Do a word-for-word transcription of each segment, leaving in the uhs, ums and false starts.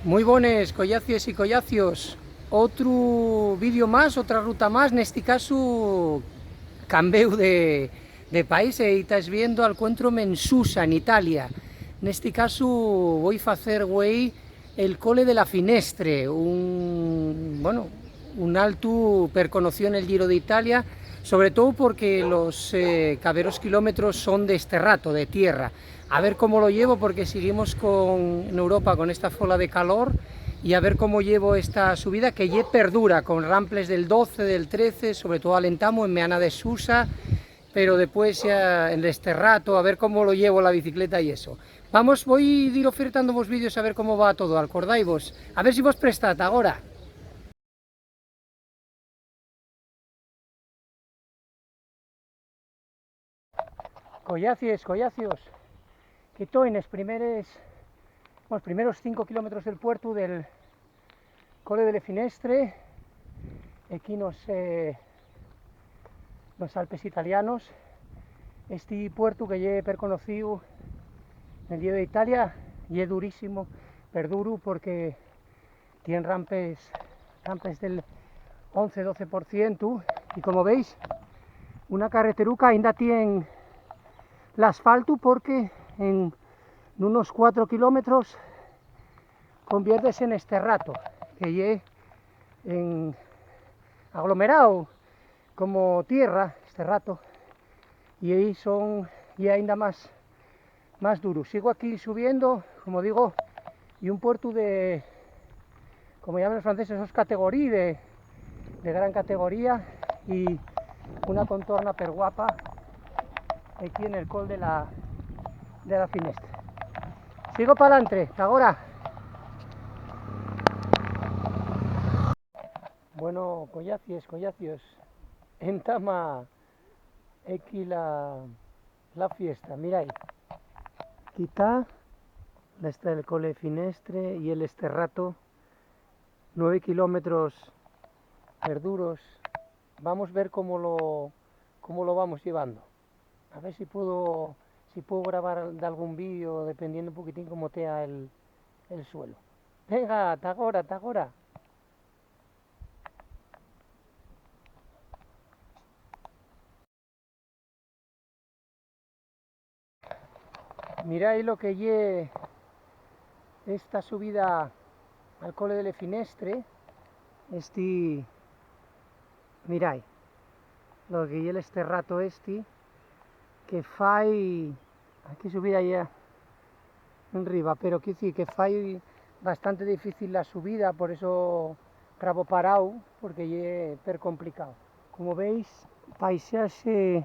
Mui bones, collacies y collacios. Otru vídeo más, otra ruta más, nesti casu cambéu de, de país, y tais viendo, alcuéntrome en Susa, en Italia. Nesti casu voi facer güei el Cole de la Finestre, un, bueno, un altu perconocíu nel Giro d'Italia, sobre todo porque los, eh, caberos kilómetros son de esterrato, de tierra. A ver cómo lo llevo, porque seguimos con, en Europa con esta fola de calor, y a ver cómo llevo esta subida, que ye perdura, con ramples del doce, del trece, sobre todo al entamu, en Meana de Susa, pero después ya en esterrato, a ver cómo lo llevo la bicicleta y eso. Vamos, voi dir ofertando vos vídeos a ver cómo va todo, alcordaivos. A ver si vos presta, ta agora. Collacies, collacios, que toi nes primeres, los primeros cinco kilómetros del puertu del Cole de le Finestre, aquí nos, eh, nos Alpes italianos. Esti puertu que ye perconocíu nel Giro d'Italia, ye durísimo, perduru, porque tien rampes, rampes del once, doce por cientu, y como veis, una carreteruca, ainda tien l'asfaltu, porque en unos cuatro kilómetros conviértese en esterrato, que ye en aglomerao como tierra, esterrato, y ahí son, y ainda más, más duro. Sigo aquí subiendo, como digo, y un puertu de, como llaman los franceses, esos categorí, de, de gran categoría, y una contorna perguapa aquí en el Col de la, de la Finestre. Sigo pa'lantre, ta agora. Bueno, collacies, collacios, entama equí la, la fiesta, mirai. Quitá, la está el Cole Finestre y el Esterrato, nueve kilómetros perduros. Vamos ver cómo lo, cómo lo vamos llevando. A ver si puedo, si puedo grabar d'algún vídeo, dependiendo un poquitín cómo tea el, el suelo. Venga, ta agora, ta agora. Mirai lo que ye esta subida al Cole de le Finestre. Esti, mirai lo que ye l'esterrato esti, que fai, hai que subir allá enriba, pero quiero decir que fai bastante difícil la subida, por eso grabo parao, porque ye per complicao. Como veis, paisaxe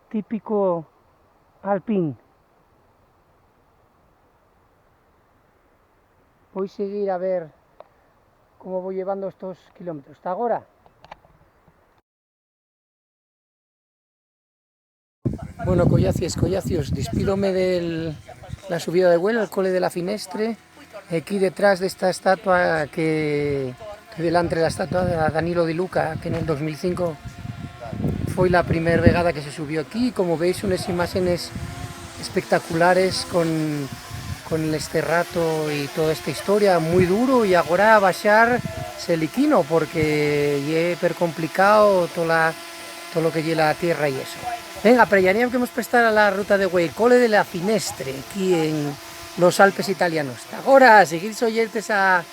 típico alpín. Voi seguir a ver cómo voi llevando estos kilómetros. Ta agora. Bueno, collacies, collacios, dispídome de la subida de güei al Cole de la Finestre. Equí detrás d'esta estatua que, que delantre la estatua de Danilo Di Luca, que nel dos mil cinco foi la primer vegada que se subió equí. Como veis, unes imáxenes espectaculares con, con l'esterrato y toda esta historia, mui duro, y agora a baxar se liquino, porque ye per complicao tola, todo lo que ye la tierra y eso. Venga, pero ya que hemos prestado la ruta de güei, Cole de la Finestre, aquí en los Alpes italianos. Agora, seguir oyentes a,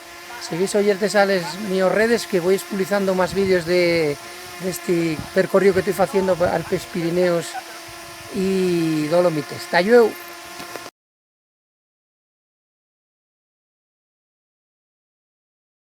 seguir oyentes a les míos redes, que voi espublizando más vídeos de, d'esti percorríu que toi faciendo pa Alpes, Pirineos y Dolomites. Ta llueu.